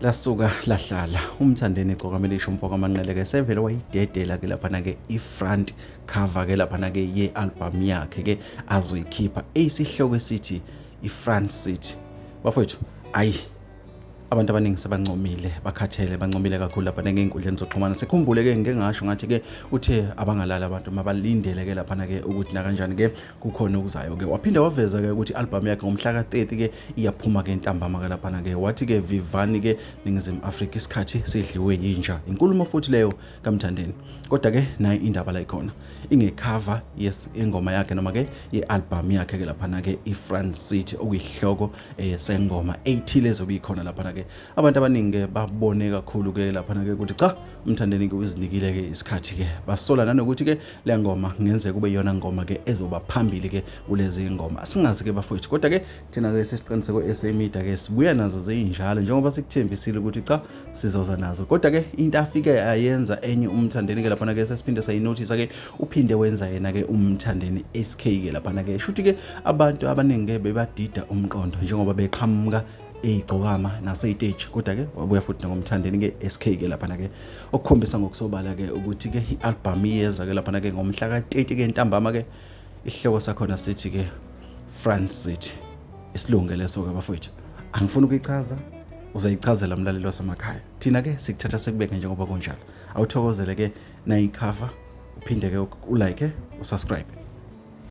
Lasuka lahlala uMthandeni Igcokama Elisha umfo kaManqele ke sevele wayidedela ke laphana ke i-front cover ke laphana ke ye-album yakhe ke azoyikhipha eyisihloko esithi i-front seat. Bafowethu, ayi abantu abaningi sebancomile, bakhathele, bancomile kakhulu lapha ngey'nkundleni zokuxhumana. Sikhumbule ke ngike ngasho ngathi ke uthe abangalali abantu mabalindele ke laphana ke ukuthi nakanjani ke kukhona okuzayo ke. Waphinde waveza ke ukuthi i-album yakhe ngomhla ka-30 ke iyaphuma ke ntambama ke laphana ke. Wathi ke vivani ke Ningizimu Afrika, isikhathi sidliwe yinja. Inkulumo futhi leyo kaMthandeni. Kodwa ke nayi indaba la ikhona ingekhava yes ingoma yakhe noma ke ye-album yakhe ke laphana ke i-front seat, okuyihloko sengoma eyithile ezobe ikhona laphana ke. Abantu abaningi ke babone kakhulu ke laphana ke ukuthi cha, uMthandeni ke uzinikile ke isikhathi ke. Basola nanokuthi ke le ngoma kungenzeka kube iyona ngoma ke ezoba phambili ke kulezi ngoma. Singazi ke bafowethu, kodwa ke thina ke sesiqiniseko SA Media ke sibuya nazo zeyinjalo njengoba sikuthembisile ukuthi cha, sizoza nazo. Kodwa ke into afike ayenza enye uMthandeni ke laphana ke sesiphinde sayinothisa ke, uphinde wenza yena ke uMthandeni SK ke laphana ke. Shuthi ke abantu abaningi ke bebadida umqondo njengoba beqhamuka eyigcokama naseyiteji, kodwa ke wabuya futhi ngoMthandeni ke SK ke laphana ke, okukhombisa ngokusobala ke ukuthi ke i-album iyeza ke laphana ke ngomhla ka-30 ke ntambama ke. Isihloko sakhona sithi ke Front Seat, isilungu leso ke bafowethu. Angifuni ukuyichaza, uzoyichazela umlaleli wasemakhaya. Thina ke sikuthatha sekubeke njengoba kunjalo. Awuthokozele ke nayikhava, uphinde ke ulike, usubscribe.